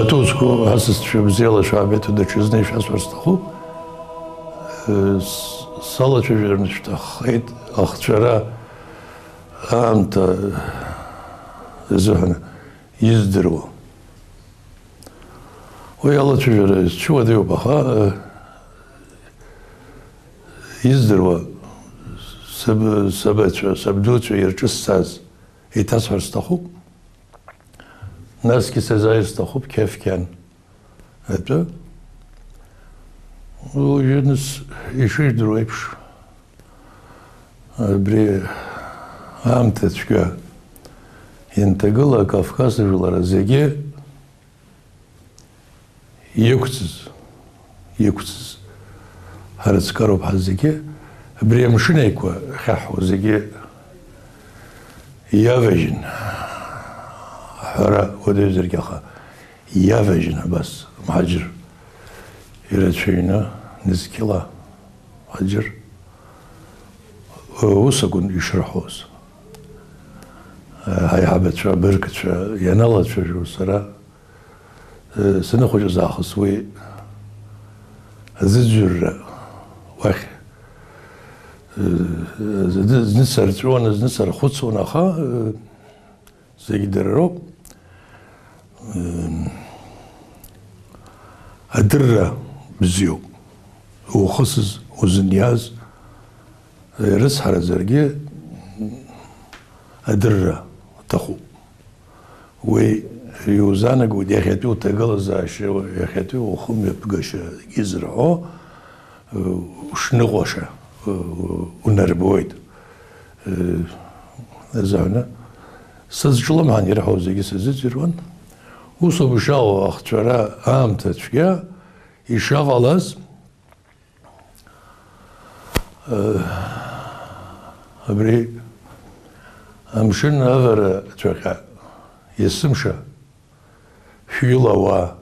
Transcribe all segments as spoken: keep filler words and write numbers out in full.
Аҭоурыхқәа асасцәа бзиала шәаабеит ҳәа даҽазны ишәасҳәар сҭахуп. Э, с-, салацәажәараны шәҭаххеит ахҵәара аамҭа азыҳәан издыруа. Уи алацәажәара зцәыуадаҩуп, аха, э, издыруа саб-, сабацәа, сабдуцәа ирҿысҵаз еиҭасҳәар сҭахуп. Насгьы сазааир сҭахуп Қьефқьан атәы. Уажәы нас ишыжәдыруа еиԥш, абри аамҭа цәгьа ианҭагыла Кавказ жәлара зегьы иқәӡыз, иқәӡыз ҳрыцкароуп ҳа зегьы, абри амшын еиқәа хьаҳәуа зегьы иаважьын, ҳәара уадаҩзаргьы, аха иаважьын абас мҳаџьыр ирацәаҩны, нызқьыла мҳаџьыр, ус акәын ишырҳәоз. Ҳаиҳабацәа, абыргцәа ианалацәажәо сара, Э, саныхәыҷыз аахыс уи аӡыӡҩрра уахь, э, зны, зны сарҵәуан, зны сархәыцуан, аха, э, зегь дара роуп. Э, адырра бзиоуп. Ухысыз, узыниаз, э, рыцҳаразаргьы адырра аҭахуп. Уи иузаанагоит иахьатәи уҭагылазаашьа, иахьатәи ухымҩаԥгашьа изырҳәо, ушныҟәаша, унарбоит. Азыҳәаны сызҿлымҳан ирҳәо зегьы сазыӡырҩуан. Усоуп ишыҟоу ахҵәара аамҭа цәгьа ишыҟалаз, Абри амшын авара цәаҟьа есымша шәҩыла ауаа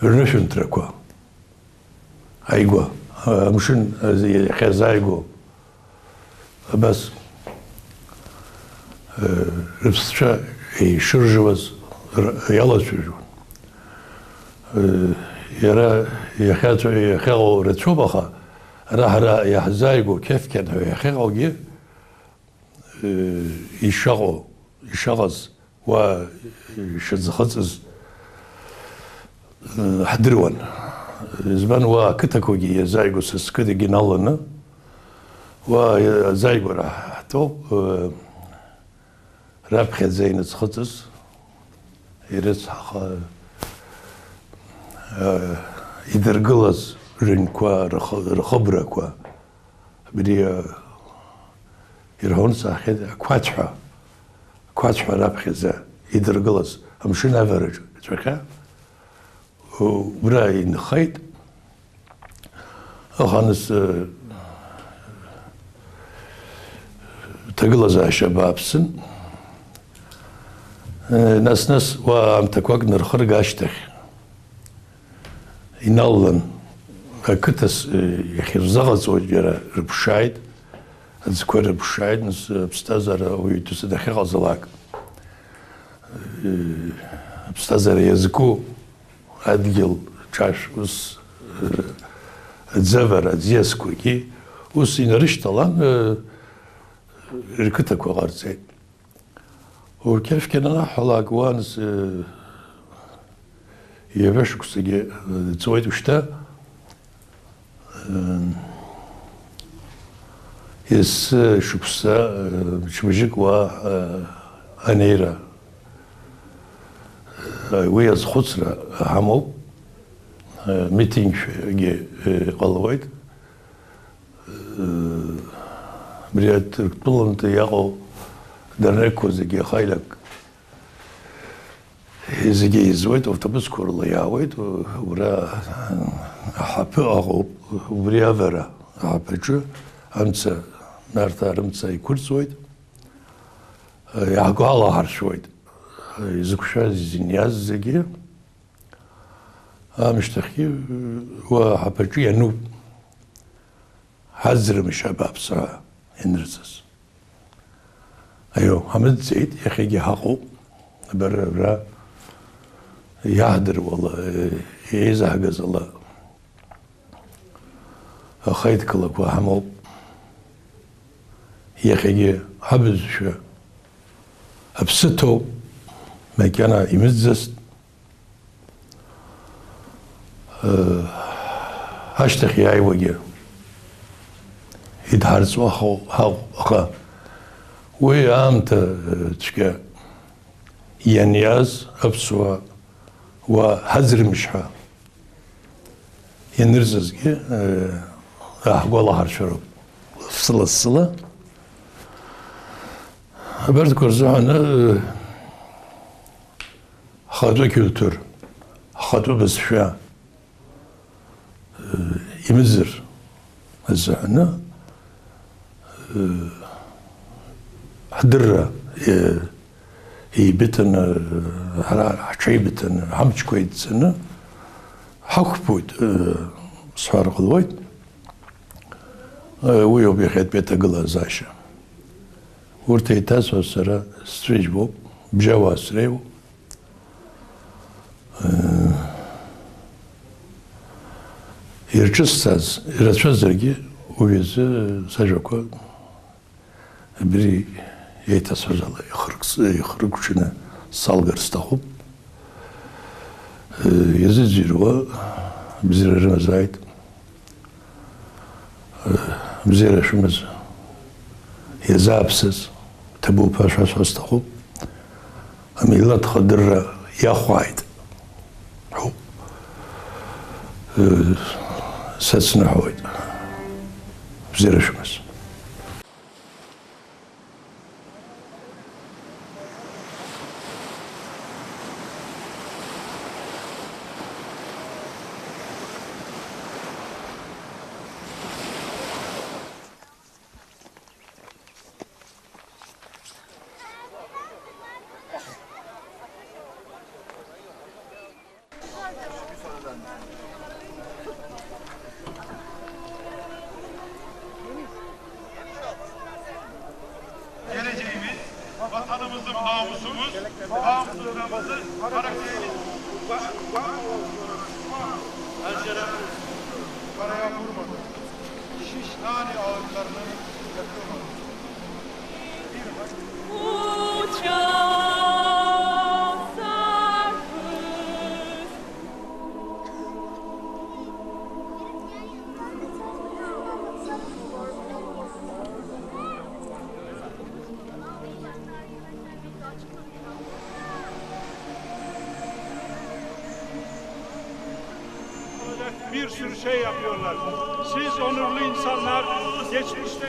рнышәынҭрақәа ааигәа, амшын иахьазааигәоу Абас, э, рыԥсцәа еишыржуаз р-, иалацәажәон. Э, иара иахьаҵәа-, иахьаҟоу рацәоуп, аха ара ҳара иаҳзааигәоу Қьефқьан ҳәа иахьыҟоугьы, э, ишаҟоу, ишаҟаз, уа ишаӡхыҵыз, э, ҳдыруан. Избан, уа ақыҭақәагьы иазааигәоу са сқыҭагьы наланы, уа азааигәара ҳҭоуп, э, раԥхьаӡа иныӡхыҵыз, ирыцҳаха, э, идыргылаз рыҩнқәа, рхы-, рхыбрақәа, Абри, э, ирҳәон саҳахьеит, ақәацә ҳәа, ақәацә ҳәа раԥхьаӡа идыргылаз амшын авараҿы ицәахьа, убра инхеит. Аха нас, э, ҭагылазаашьа бааԥсын. Э, нас-нас уа аамҭақәак нархырга ашьҭахь, иналлан, ақыҭас, э, иахьырзаҟаҵоит, иара рыԥшааит, аӡқәа рыԥшааит, нас, э, аԥсҭазаара ауаҩытәыҩса дахьыҟазалак, э, аԥсҭазаара иазку адгьыл ҿашә ус, э, аӡывара, аӡиасқәагьы ус инарышьҭалан, э, рқыҭақәа ҟарҵеит. Урқьафқьан анаҳҳәалак уанӡа, э, ҩажәа шықәсагьы, э, ҵуеит ушьҭа. Э, ес шықәса, э, мчыбжьык уа, э, анеира, э, уи азхәыцра ҳамоуп. Э, митингшәагьы, э, ҟалауеит. Абри Ҭырқәтәылантәи иҟоу дырнеиқәа зегьы ахаилак зегьы еизуеит, автобусқәа рыла иаауеит, убра аҳаԥы ыҟоуп, убри авара аҳаԥаҿы амца, Нарҭаа рымца еиқәырҵуеит, иаҳгәалаҳаршәоит изықәшәаз, изыниаз зегьы. Аамышьҭахьгьы уа аҳаԥаҿы иануп. Ҳаӡрымшь абааԥсы ҳәа ианырҵаз. Аио, ҳамыӡӡеит, иахьагьы ҳаҟоуп. Абар абра иаҳдыруала, еизаҳгаз ала ахеидкылақәа ҳамоуп. Иахьагьы ҳабызшәа аԥсы ҭоуп, макьана имыӡӡаст. Ашьҭахь иааиуагьы идҳарҵо ҳауп, аха уи аамҭа цәгьа ианиаз аԥсуаа уа ҳаӡрымшь ҳәа ианырҵазгьы, э, аҳгәалаҳаршәароуп. Сыла-сыла. Абарҭқәа рзыҳәан, э, ҳхатәы культур, ҳхатәы бызшәа, э, имыӡыр азыҳәаны, э, ҳдырра, э, еибыҭаны, ҳара ҳҽеибыҭаны, ҳамчқәа еидҵаны ҳақәԥоит, э, сҳәар ҟалоит. Э, уи ауп иахьатәи аҭагылазаашьа. Урҭ еиҭасҳәо сара сцәыжьбоуп, бжьауаа среиуоуп. Э, ирҿысҭаз ирацәазаргьы, уи азы сажәақәа абри еиҭасҳәаз ала ихыркс-, ихыркәшаны салгар сҭахуп. Э, иазыӡырҩуа бзиара рымазааит. Э, бзиара шәымаз, иазааԥсаз ҭабуп ҳәа шәасҳәо сҭахуп. Амилаҭ хадырра иахәааит. Ҳәоуп. Э, сацныҳәоит. Бзиара шәымаз. Geleceğimiz, vatanımızın namusumuz, hafızamızın karakterimiz. Paraya vurmadı. Şiş nane ağaçlarının yakılmadı. Bir Uçan sakız. Bir sürü şey yapıyorlar. Siz onurlu insanlar, geçmişte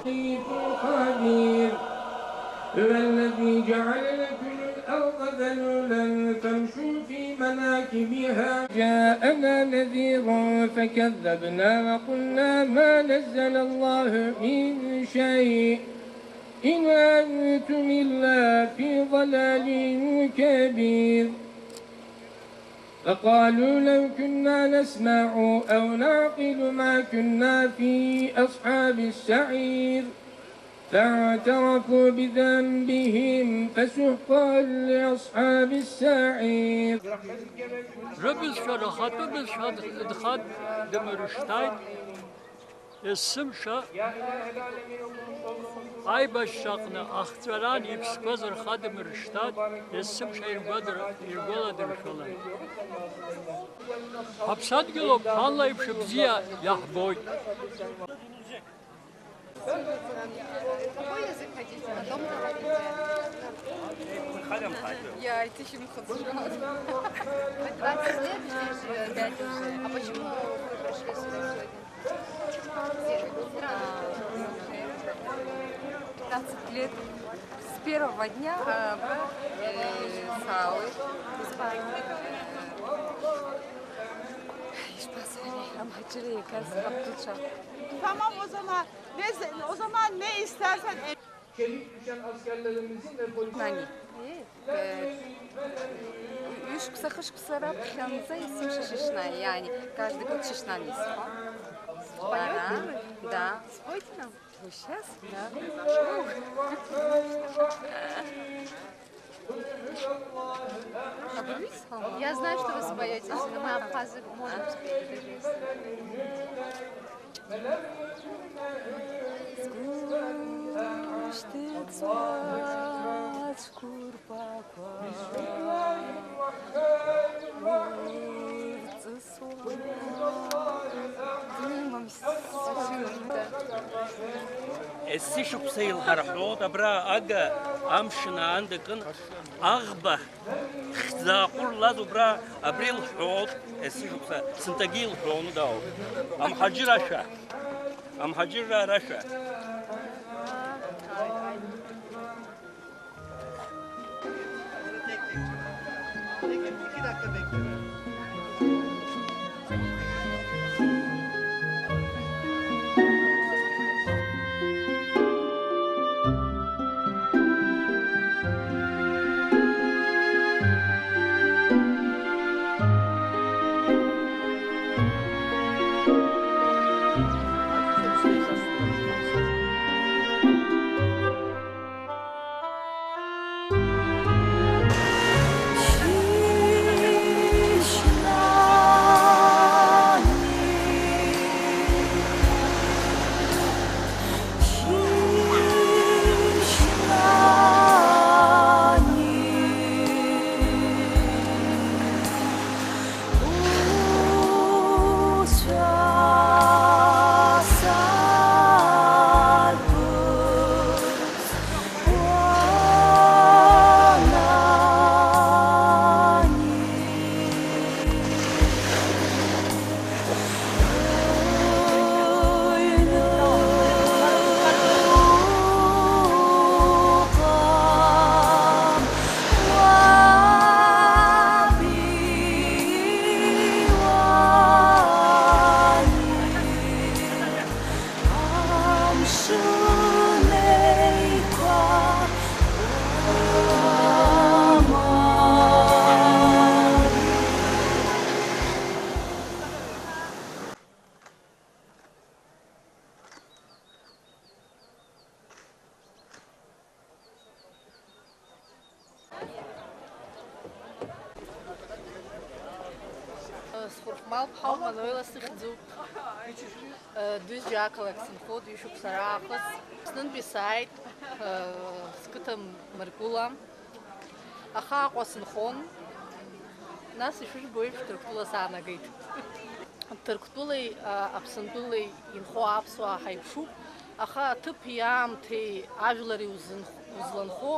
الخبير. هو الذي جعل لكم الأرض ذلولا فامشوا في مناكبها. جاءنا نذير فكذبنا وقلنا ما نزل الله من شيء إن أنتم إلا في ضلال كبير. فقالوا لو كنا نسمع أو نعقل ما كنا في أصحاب السعير. فاعترفوا بذنبهم فسحقا لأصحاب السعير. Рыбызшәа, рхатәы бызшәа дхаддмыршҭааит. Есымша аибашьраҟны ахҵәаран иԥсқәа зырхадмыршҭат, есымша иргәадыр-, иргәаладыршәалан. Ҳаԥсадгьылоуп, ҳан леиԥш бзиа иаҳбоит. Какой язык хотите? На том говорите. Я айтишим художник. Вы двадцать лет здесь живёте? А почему вы пришли сюда сегодня? Здесь странно. Пятнадцать лет. С первого дня, а, э, салы. Ишԥасҳәари, амҳаџьыраа игаз ҳабдуцәа. Tamam, o zaman ne, o zaman ne istersen. Çelik düşen askerlerimizin ve polisin Нани. Э, ҩышықәса, хышықәса раԥхьанӡа есымша шышнан, иани, каждый год шышнан исҳәо. Поёте? Да. Спойте нам. Вы сейчас? Да. Я знаю, что вы споёте, но мы абхазы можем спеть, даже если. Есышықәса илҳарҳәоит абра ага амшын аанда кын аӷба хьӡ зааҟәырлаз убра абри илҳәоит есышықәса сынтәагьы илҳәоны дауп. Амҳаџьыр ашәа, амҳаџьырраа рашәа. Схәырхәмал ԥҳал Мануела сыхьӡуп. Дәыжьжьа ақалақь сынхоит ҩышықәса раахыс. Аԥснынтәи сааит, сқыҭа Маргәыла. Аха Аҟәа сынхон, нас ишыжәбо еиԥш Ҭырқәтәыла саанагеит. Ҭырқәтәылеи, а, Аԥсынтәылеи инхо аԥсуаа ҳаиԥшуп, аха аҭыԥи аамҭеи ажәлари узынх-, узланхо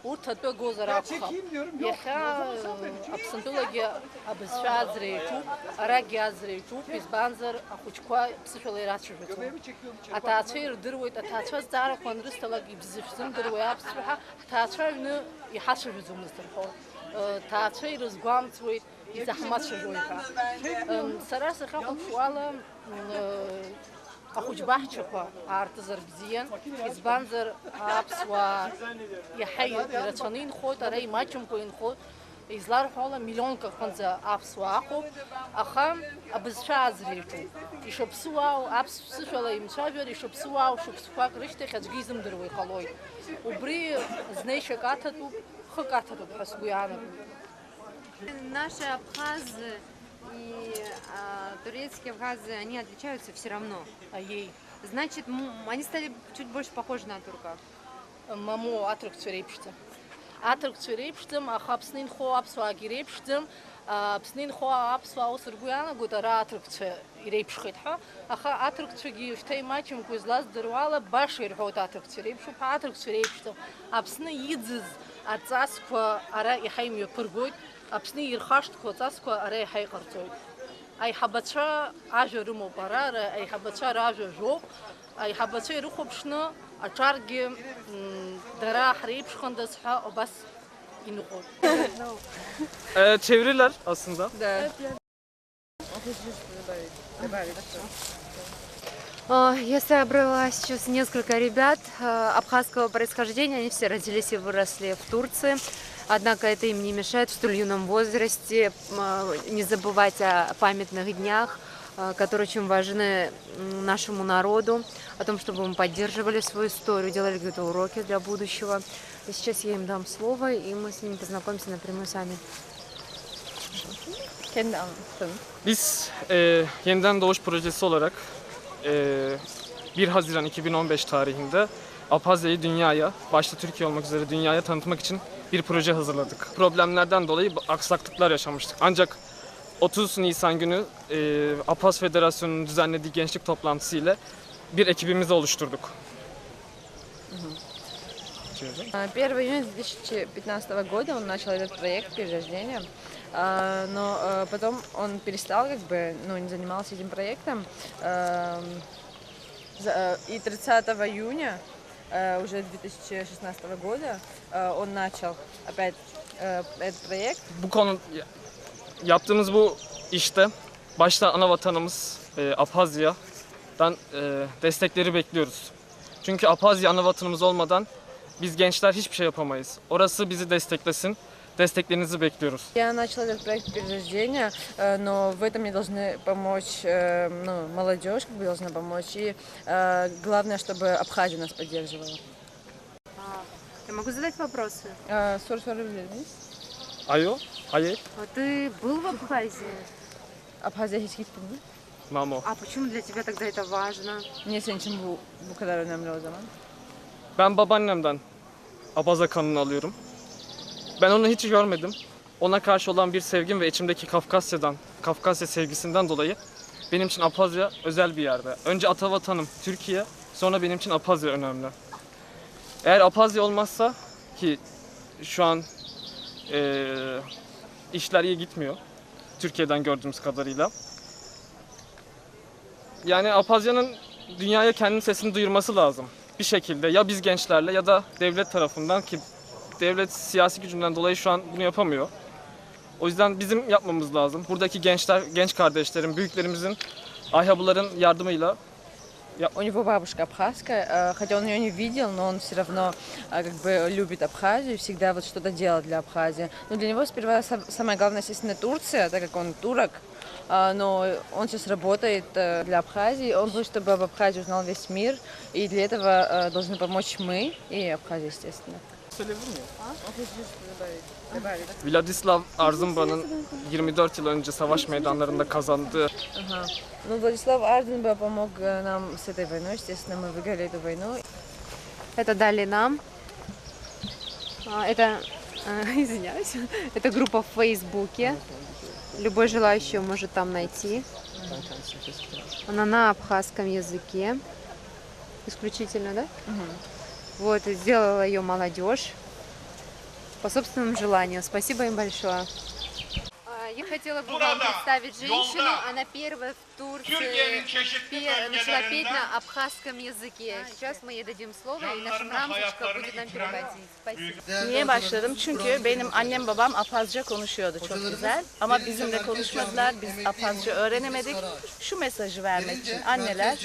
урҭ атәы агозар акәхап. Иахьа, э, Аԥсынтәылагьы абызшәа аӡра иаҿуп, арагьы аӡра иаҿуп, избанзар, ахәыҷқәа ԥсышәала ирацәажәаӡом. Аҭаацәа ирдыруеит, аҭаацәа азҵаарақәа анрысҭалак, ибзышәзымдыруеи аԥсшәа ҳәа, ҳҭаацәа аҩны иҳацәажәаӡомызт рҳәо. Э, ҭаацәа ирызгәамҵуеит, изаҳмацәажәои ҳәа. М, сара сахьахәаԥшуала, м, э, ахәыҷбаҳчақәа аартызар бзиан, избанзар аԥсуаа иаҳа ирацәаны инхоит, ара имаҷымкәа инхоит, изларҳәо ала миллионк аҟынӡа аԥсуаа ыҟоуп, аха абызшәа аӡра иаҿуп. Ишаԥсуаау, аԥсшәала имцәажәар, ишаԥсуаау шықәсқәак рышьҭахь аӡәгьы изымдыруа иҟалоит. Убри знеишьак аҭатәуп, хык аҭатәуп ҳәа сгәы иаанагоит. Наши абхазы и, а, турецкие абхазы, они отличаются всё равно. Аиеи. Значит, м, они стали чуть больше похожи на турков. Мамоу, аҭырқәцәа реиԥшӡам. Аҭырқәцәа реиԥшӡам, аха Аԥсны инхо аԥсуаагьы реиԥшӡам. Аԥсны инхо аԥсуаа ус ргәы иаанагоит, ара аҭырқәцәа иреиԥшхеит ҳәа, аха аҭырқәцәагьы шьҭа имаҷымкәа излаздыруа ала, баша ирҳәоит аҭырқәцәа иреиԥшуп ҳәа, аҭырқәцәа иреиԥшӡам. Аԥсны иӡыз аҵасқәа ара иаҳа имҩаԥыргоит, Аԥсны ирхашҭқәо аҵасқәа ара иаҳа иҟарҵоит. Аиҳабацәа ажәа рымоуп ара, ара аиҳабацәа ражәа жәоуп. Аиҳабацәа ирыхәаԥшны аҿаргьы, м, дара ҳреиԥшхандаз ҳәа убас иныҟәоит. Ee, çeviriler aslında. Да. А, Я собрала сейчас несколько ребят э, абхазского происхождения. Они все родились и выросли в Турции. Однако это им не мешает в столь юном возрасте э, не забывать о памятных днях, э, которые очень важны м, нашему народу, о том, чтобы мы поддерживали свою историю, делали какие-то уроки для будущего. И сейчас я им дам слово, и мы с ними познакомимся напрямую сами. Kendi anlatsın. Biz e, Yeniden Doğuş Projesi olarak e, bir Haziran iki bin on beş tarihinde Abhazya'yı dünyaya, başta Türkiye olmak üzere dünyaya tanıtmak için bir proje hazırladık. Problemlerden dolayı aksaklıklar yaşamıştık. Ancak otuz Nisan günü e, Abhaz Federasyonu'nun düzenlediği gençlik toplantısı ile bir ekibimizi oluşturduk. А, первого июня две тысячи пятнадцатого года он начал этот проект «Перерождение». А, Но э, потом он перестал, как бы, ну, не занимался этим проектом. Эм, за- э, И тридцатого июня э, уже две тысячи шестнадцатого года э, он начал опять э, этот проект. Bu konu yaptığımız bu işte başta ana vatanımız e, Abhazya'dan e, destekleri bekliyoruz. Çünkü Abhazya ana vatanımız olmadan biz gençler hiçbir şey yapamayız. Orası bizi desteklesin. Desteklerinizi bekliyoruz. Я начала этот проект «Перерождение», э, но в этом мне должны помочь, э, ну, молодежь как бы должна помочь, и э, главное, чтобы Абхазия нас поддерживала. А, Я могу задать вопросы? Э, Сор Сор Вилермис. Ayo, hayır. А ты был в Абхазии? Абхазия есть гитпин? Mamo. А почему для тебя тогда это важно? Niye senin için bu bu kadar önemli o zaman? Ben babaannemden Abaza kanını alıyorum. Ben onu hiç görmedim. Ona karşı olan bir sevgim ve içimdeki Kafkasya'dan, Kafkasya sevgisinden dolayı benim için Abhazya özel bir yerde. Önce ata vatanım Türkiye, sonra benim için Abhazya önemli. Eğer Abhazya olmazsa ki şu an eee, işler iyi gitmiyor Türkiye'den gördüğümüz kadarıyla. Yani Abhazya'nın dünyaya kendi sesini duyurması lazım. Bir şekilde ya biz gençlerle ya da devlet tarafından ki devlet siyasi gücünden dolayı şu an bunu yapamıyor. O yüzden bizim yapmamız lazım. Buradaki gençler, genç kardeşlerim, büyüklerimizin, ayhabuların yardımıyla У него бабушка абхазская, э, хотя он ее не видел, но он все равно э, как бы любит Абхазию, всегда вот что-то делал для Абхазии. Но для него сперва са- самое главное, естественно, Турция, так как он турок, а, но он сейчас работает э, для Абхазии, он хочет, чтобы об Абхазии узнал весь мир, и для этого э, должны помочь мы и Абхазия, естественно. Söyleyebilir miyim? Vladislav Arzumba'nın yirmi dört yıl önce savaş meydanlarında kazandığı Ага. Ну, Владислав Арденба помог э, нам с этой войной, естественно, мы выиграли эту войну. Это дали нам. А, Это, э, извиняюсь, это группа в Фейсбуке. Любой желающий может там найти. Она на абхазском языке. Исключительно, да? Мгм. Вот, сделала ее молодежь по собственному желанию. Спасибо им большое. А, Я хотела бы вам представить женщину. Она первая в Турции пе- начала петь на абхазском языке. Сейчас мы ей дадим слово, и наша мрамзочка будет нам переводить. Спасибо. Niye başladım? Çünkü benim annem babam Abhazca konuşuyordu çok güzel. Ama bizimle konuşmadılar, biz Abhazca öğrenemedik. Şu mesajı vermek için anneler,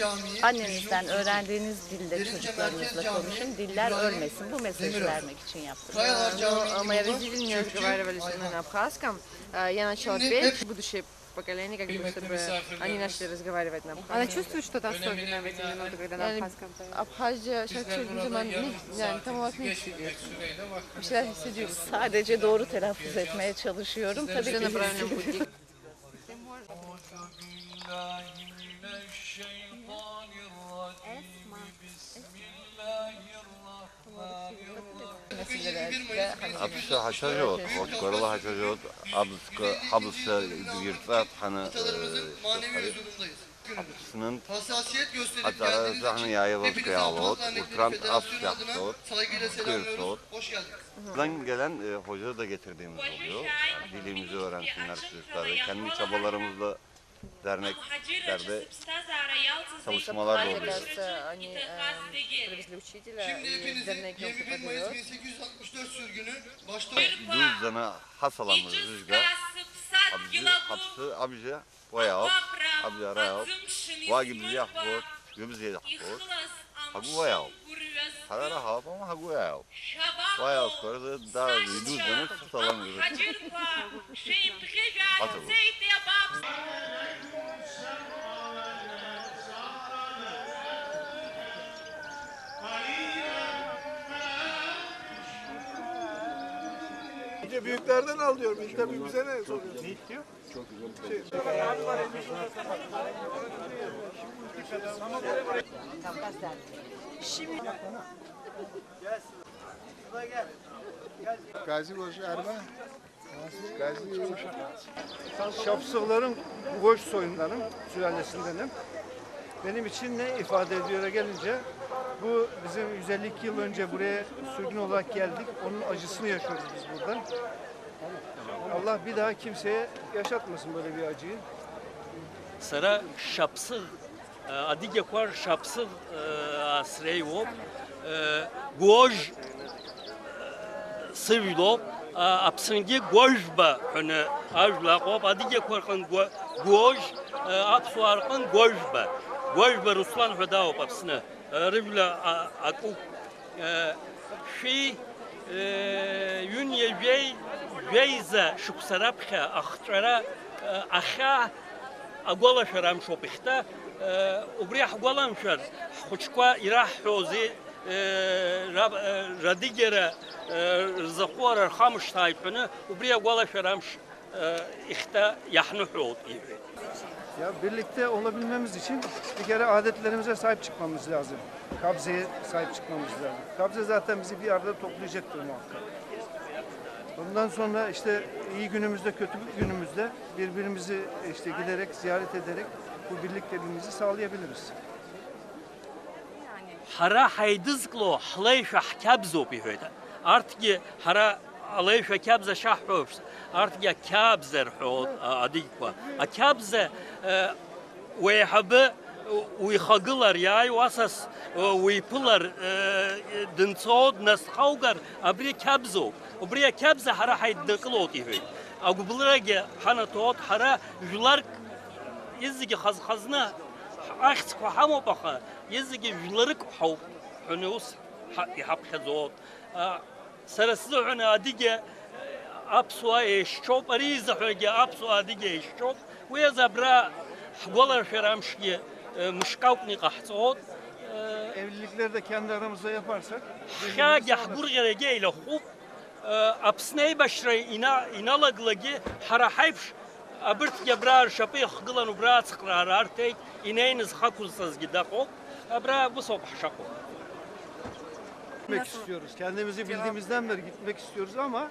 annenizden öğrendiğiniz dilde çocuklarınızla konuşun, diller ölmesin. Bu mesajı vermek için yaptım. Но, э, Мои родители не разговаривали со мной на абхазском. Э, Я начала петь. Будущее поколение, как бы, чтобы они начали разговаривать на абхазском. Она чувствует что-то особенное в эти минуты, когда на абхазском поёт? Абхазия сейчас çok zaman ne yani tam olarak ne hissediyorsun? Bir şeyler hissediyor musun? Sadece doğru telaffuz etmeye çalışıyorum. Tabii ki hissediyorum. أعوذ بالله من الشيطان الرجيم. بسم الله الرحمن الرحيم. Аԥсы ҳацәажәоит, урҭқәа рыла ҳацәажәоит, абзқәа, ҳабызшәа идирҵа ҳаны, э, Hassasiyet gösterip atzara geldiğiniz için hepinizi Abdullah Mehmet Federasyonu adına saygıyla selamlıyoruz. Hoş geldiniz. Buradan gelen, e, hoca da getirdiğimiz oluyor. Yani dilimizi öğrensinler çocuklar. Kendi çabalarımızla derneklerde çalışmalar da oluyor. Они, э, привезли учителя, и дернег нам преподает. Şimdi hepinizi yirmi bir Mayıs bin sekiz yüz altmış dört sürgünü başta Duzana hasalamız rüzgar. Abzi, hapsi, abzi. Уи ауп, абжьара ауп, уагьы бзиа ҳбоит, ҩыбзиа ҳбоит, ҳгәы уи ауп. Ҳара ара ҳауп, ама ҳгәы уи ауп. Уи аусқәа рзы даара идуӡӡаны дсалам ирыҭ. Ҳаҭыр. Önce büyüklerden al diyorum, ilk de büyüğümüze ne soruyorsun? Ne istiyor? Gazi Boş Erba. Gazi Şapsıkların Boş soyundanım, sülalesindenim. Benim için ne ifade ediyor'a gelince, bu bizim yüz elli iki yıl önce buraya sürgün olarak geldik. Onun acısını yaşıyoruz biz burada. Allah bir daha kimseye yaşatmasın böyle bir acıyı. Сара шапсыгъ, адыгьақәа ршапсыгъ асреиуоуп, гәожь сыжәлоуп, Аԥсынгьы гәожәба ҳәаны ажәла ыҟоуп, адыгьақәа рҟын гәо-, гәожь, аԥсуаа рҟын гәожәба, гәожәба Руслан ҳәа дауп Аԥсны, рыжәла акуп. Шәи, ҩынҩажәеи жәеиза шықәса раԥхьа ахҵәара, ахьаа агәалашәара амшоуп ихьҭа. Убри ҳгәаламшәар, ҳхәыҷқәа ираҳҳәозеи, ра-, радыгьара, рзахәыра рхамышҭааит ҳәаны, убри агәалашәара амш ихьҭа иаҳныҳәоуп, иҳәеит. Ya birlikte olabilmemiz için bir kere adetlerimize sahip çıkmamız lazım. Kabze'ye sahip çıkmamız lazım. Kabze zaten bizi bir arada toplayacaktır muhakkak. Ondan sonra işte iyi günümüzde, kötü günümüzde birbirimizi işte giderek, ziyaret ederek bu birlikteliğimizi sağlayabiliriz. Ҳара ҳаидызкыло ҳлеишәа ҳқьабзоуп, иҳәеит. Арҭгьы ҳара алеишәа қьабза шаҳҳәо еиԥш, арҭгьы ақьабза рҳәоит, а, адыгьқәа. Ақьабза, э, уеиҳабы уихагылар, иааиуа асас, э, уиԥылар, э, дынцо дназхаугар, абри қьабзоуп. Убри ақьабза ҳара ҳаиднакылоит, иҳәеит. Агәыбылрагьы ҳанаҭоит, ҳара жәларк изегьы хаз-хазны ахьӡқәа ҳамоуп, аха изегьы жәларык ҳауп ҳәаны ус ҳа-, иҳаԥхьаӡоит. А, сара сзыҳәан адыгьа аԥсуаа еишьцәоуп, ари изыҳәагьы аԥсуаа адыгьа еишьцәоуп. Уи азы абра ҳгәаларшәара амшгьы, э, мышк акәны иҟаҳҵоит. Э, Evlilikleri de kendi aramızda yaparsak ҳхьаагьы ҳгәырӷьарагьы еилахәуп. Э, Аԥсны аибашьра ина-, иналаглагьы ҳара ҳаиԥш абырҭгьы абра ршьапы ихгылан убра ацхраара арҭеит, инеины зхы ақәызҵазгьы дыҟоуп. Абра ус ауп ҳшаҟоу. Gitmek istiyoruz. Kendimizi bildiğimizden beri gitmek istiyoruz ama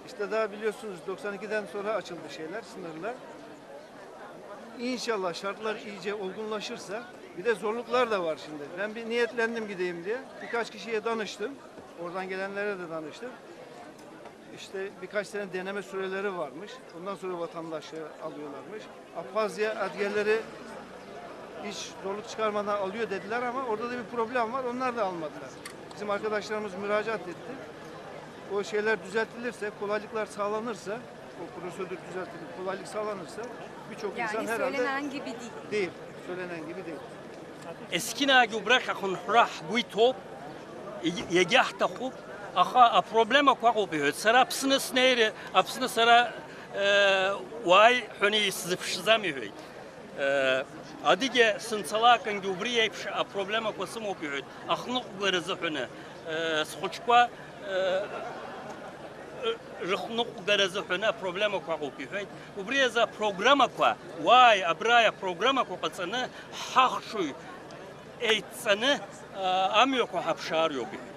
işte daha biliyorsunuz doksan ikiden sonra açıldı şeyler, sınırlar. İnşallah şartlar iyice olgunlaşırsa, bir de zorluklar da var şimdi. Ben bir niyetlendim gideyim diye. Birkaç kişiye danıştım. Oradan gelenlere de danıştım. İşte birkaç sene deneme süreleri varmış. Ondan sonra vatandaşlığı alıyorlarmış. Abhazya adliyeleri hiç zorluk çıkarmadan alıyor dediler ama orada da bir problem var. Onlar da almadılar. Bizim arkadaşlarımız müracaat etti. O şeyler düzeltilirse, kolaylıklar sağlanırsa, o prosedür düzeltilip kolaylık sağlanırsa birçok insan herhalde söylenen gibi değil. Değil. Söylenen gibi değil. Есқьынаагьы убрахь ахынҳәра ҳгәы иҭоуп, егь-, иагьаҳҭахуп, аха апроблемақәа ыҟоуп иҳәоит. Сара Аԥсны снеир, Аԥсны сара, э, уааи ҳәаны исзыԥшӡам иҳәеит. Э, адыгьа сынцалакангьы убри еиԥш апроблемақәа сымоуп иҳәеит. Ахныҟәгара азыҳәаны, э, схәыҷқәа, э, рыхныҟәгара азыҳәаны апроблемақәа ыҟоуп иҳәеит. Убри азы апрограммақәа, уааи, абрааи апрограммақәа ҟаҵаны, ҳахшыҩ еидҵаны, а, амҩақәа ҳаԥшаар иоуп иҳәеит.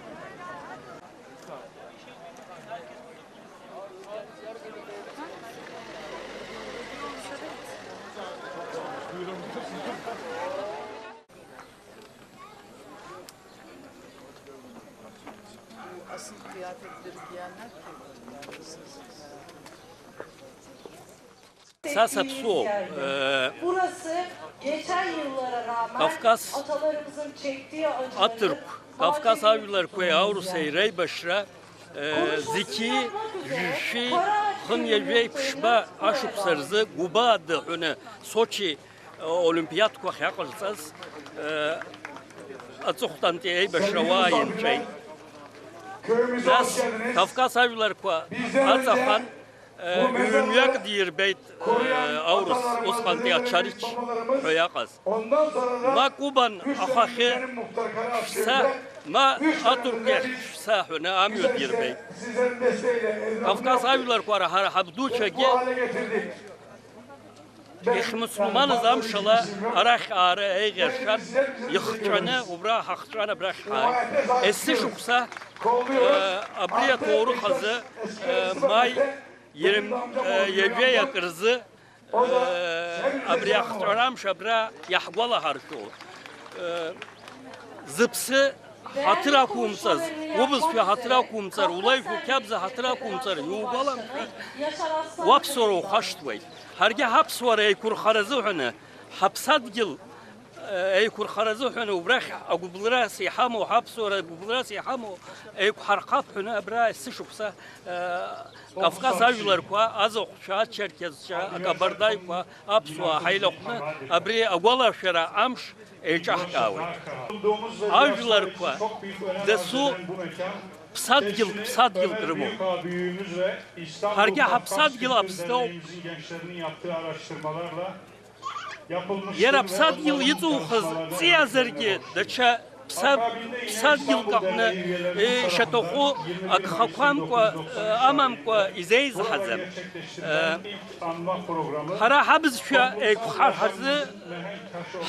Asıl kıyafetleri giyenler kim? Са саԥсуоуп. Ee, Burası geçen yıllara rağmen Kafkas atalarımızın çektiği acıları, athürk, Kafkas ajülarkoi aurusei reibashra, ee, ziki, jüshi, hın yajüei pişba aşuksarızı Guba adı hünü Soçi Олимпиадқәа ахьаҟарҵаз, э, аҵыхәтәантәи аибашьра уа инҵәеит. Нас Кавказ ажәларқәа аҵахан, э, ҩынҩак дирбеит, э, аурыс, усҟантәи ачарич ҳәа иаҟаз. Ма Кубан ахахьы шәца, ма атурк иахь шәца ҳәаны амҩа дирбеит. Кавказ ажәларқәа ара ҳара ҳабдуцәагьы Иахьмусулманыз амшала арахь аара еиӷьаршьан, ихҵәаны убра ҳахҵәан абрахь ҳааит. Есышықәса, э, абри аҭоурых азы, э, маи ирым-, э, ҩажәеи акы рзы, э, абри ахҵәара амш абра иаҳгәалаҳаршәо, э, зыԥсы ҳаҭыр ақәумҵаз, убызшәа ҳаҭыр ақәумҵар, улеишәа қьабза ҳаҭыр ақәумҵар, иугәаламшәар, уаԥсуара ухашҭуеит. Ҳаргьы ҳаԥсуара еиқәырхара азыҳәаны, ҳаԥсадгьыл, э, еиқәырхара азыҳәаны, убрахь агәыбылрас иҳамоу, ҳаԥсуара агәыбылрас иҳамоу еиқәҳархап ҳәаны абра есышықәса, э, Кавказ ажәларқәа, азахәцәа, ачерқьезцәа, акабардаиқәа, аԥсуаа ҳаилахәны абри агәалашәара амш еиҿаҳкаауеит. Ажәларқәа дасу ԥсадгьыл, ԥсадгьылк рымоуп. Ҳаргьы ҳаԥсадгьыл Аԥсны ауп. Иара аԥсадгьыл иҵухыз ҵиазаргьы, даҽа ԥса-, ԥсадгьылк аҟны, э, ишаҭаху агхақәамкәа, э, амамкәа изеизҳаӡам. Э, ҳара ҳабызшәа еиқәхар ҳазы,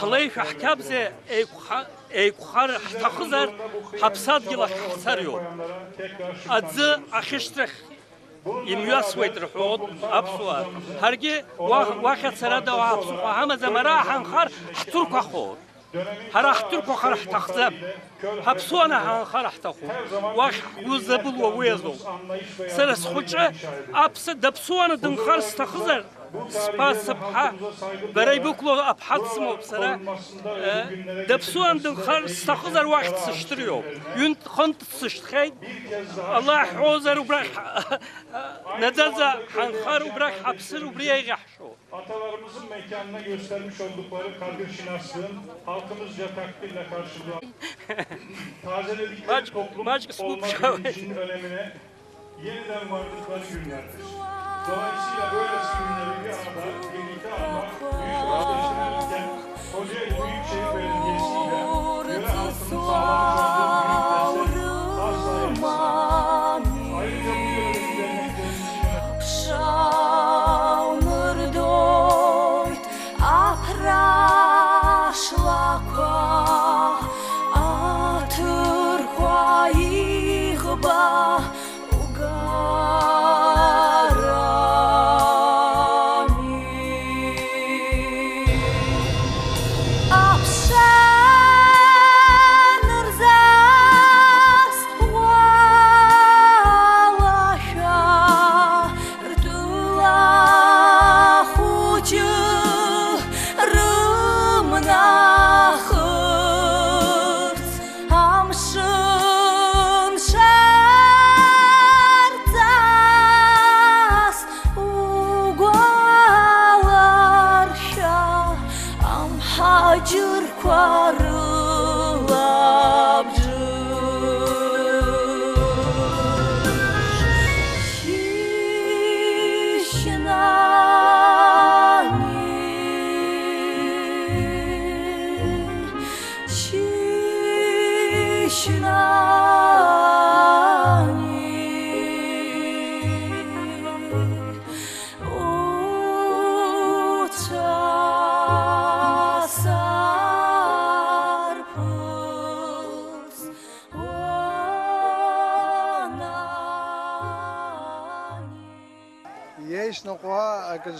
ҳлеишәа ҳқьабза еиқәха-, еиқәхар ҳҭахызар, ҳаԥсадгьыл ахь ҳцар иоуп. Аӡы ахьышьҭрахь имҩасуеит рҳәоит аԥсуаа. Ҳаргьы уа-, уахь ацарада уаҳа ԥсыхәа ҳамаӡам, ара ҳанхар ҳҭырқәахоит. Ҳара ҳҭырқәахар ҳҭахӡам. Ҳаԥсуаны ҳанхар ҳҭахуп. Уахь ҳгәы забылуа уи азоуп. Сара схәыҷы аԥсы-, даԥсуаны дынхар сҭахызар, сԥа, сыԥҳа, бара ибықәло аԥҳа дсымоуп сара, э, даԥсуан дынхар сҭахызар уахь дсышьҭыр иоуп. Ҩынтә-хынтә дсышьҭхьеит. Аллаҳ иҳәозар убрахь, наӡаӡа ҳанхар убрахь ҳаԥсыр убри еиӷьаҳшьоит. Atalarımızın mekanına göstermiş oldukları kadirşinaslığın halkımızca takdirle karşılığı. Tazeledikleri Maç, toplum maç kısmı olma bilincinin önemine yeniden vardıkları günlerdir. Dolayısıyla böylesi günleri bir arada birlikte anmak büyük özdeşleştirirken Kocaeli Büyükşehir Belediyesi ile yöre halkının sağlamış olduğu büyük destek asla eksik. Ayrıca bu yörede bir dernek Аԥрашлақәа, аҭырқәа иӷба угарами. Аԥша нырзас уалашәа, ртәыла хәыҷы рымнахырц, амшын шарҵас угәаларшәа, амҳаџьырқәа рылабжыш.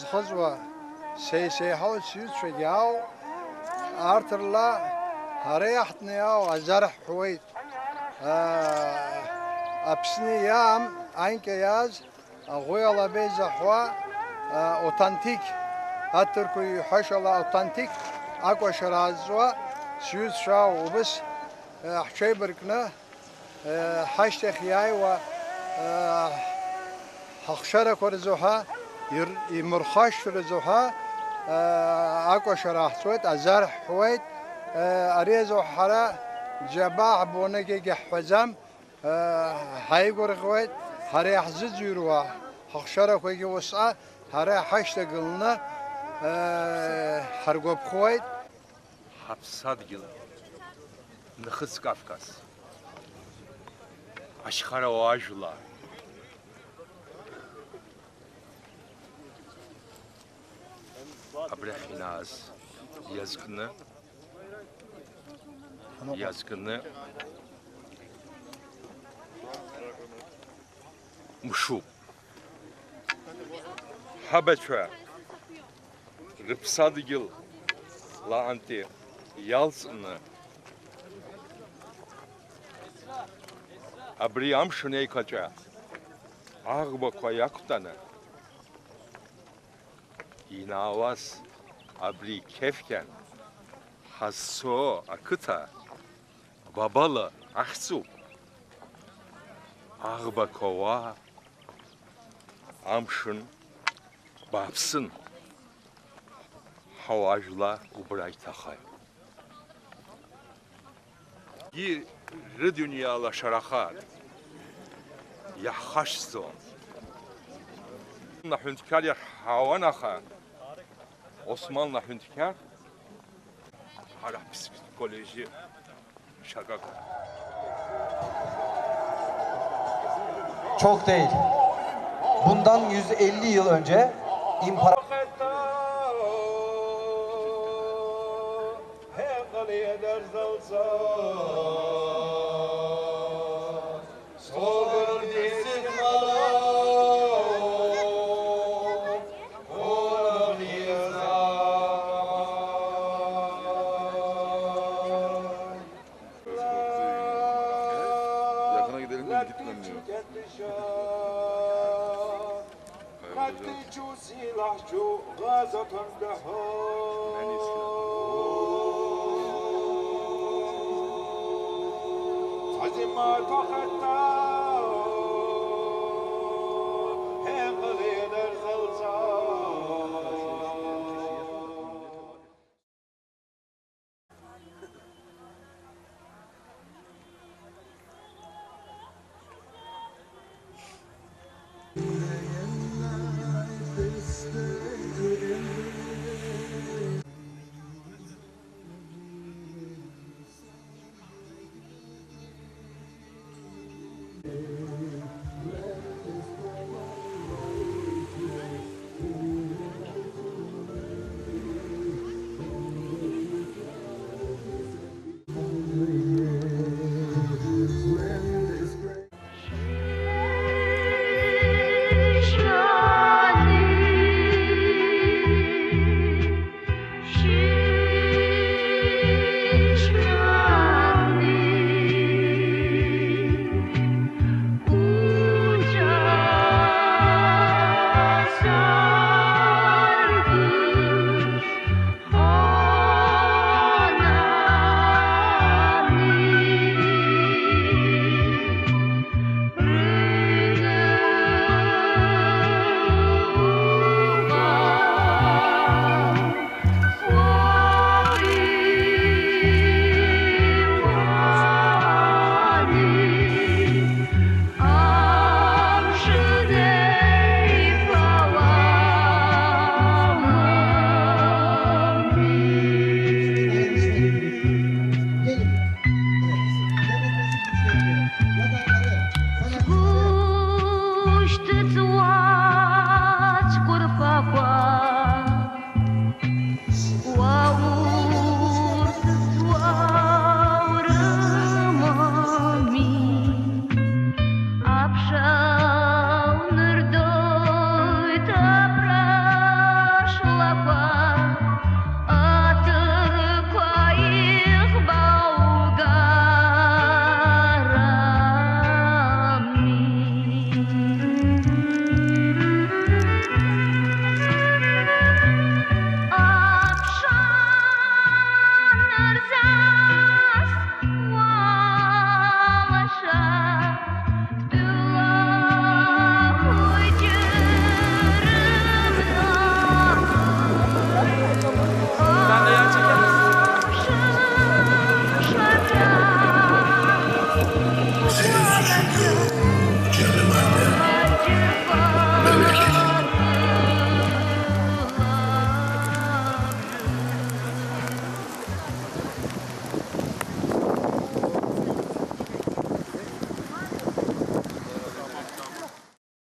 Зхыҵуа сеи-, сеиҳау сҩызцәагьы ау, арҭ рла ҳара иаҳтәны иау азар ҳҳәуеит. Аԥсны иаам анкьа иааз Аӷәы алаба изаҳуа, а, оҭанҭиқь, аҭырқәа иҳәашьала оҭанҭиқь акәашара аазҵуа сҩызцәа убыс, а, ҳҽеибаркны, а, ҳашьҭахь иааиуа, а, ҳахшарақәа рзы ҳәа, ир-, имырхашҭрызу ҳәа, а, акәашара ҳҵуеит, азар ҳҳәуеит, а, ари азы ҳара џьабаа ҳбоны егьагьы ҳҳәаӡам. Ҳаигәырӷьуеит, ҳара иаҳзыӡырҩуа ҳахшарақәагьы усҟа ҳара иҳашьҭагыланы ҳаргәаԥхоит. Ҳаԥсадгьыл, Нхыҵ Кавказ, ашьхарауаа жәлар, абрахь инааз иазкны, иазкны мшуп. Ҳабацәа рыԥсадгьыл лаантәи иалҵны, абри амшын еиқәаҵәа аӷбақәа иақәтәаны, инаауаз абри Қьефқьан ҳазцо ақыҭа Бабала ахьӡуп. Аӷбақәа уа, амшын бааԥсын, ҳауаажәлар убра иҭахеит. Егьи рыдунеи алашараха иаҳхашҭӡом. Аҳәынҭқар иаҳҳауан, аха Османлы аҳәынҭқар ҳара ҳԥсытә коллеџьы шьакак. Çok değil. Bundan yüz elli yıl önce impara- Yakına gidelim mi? Gitmem diyor.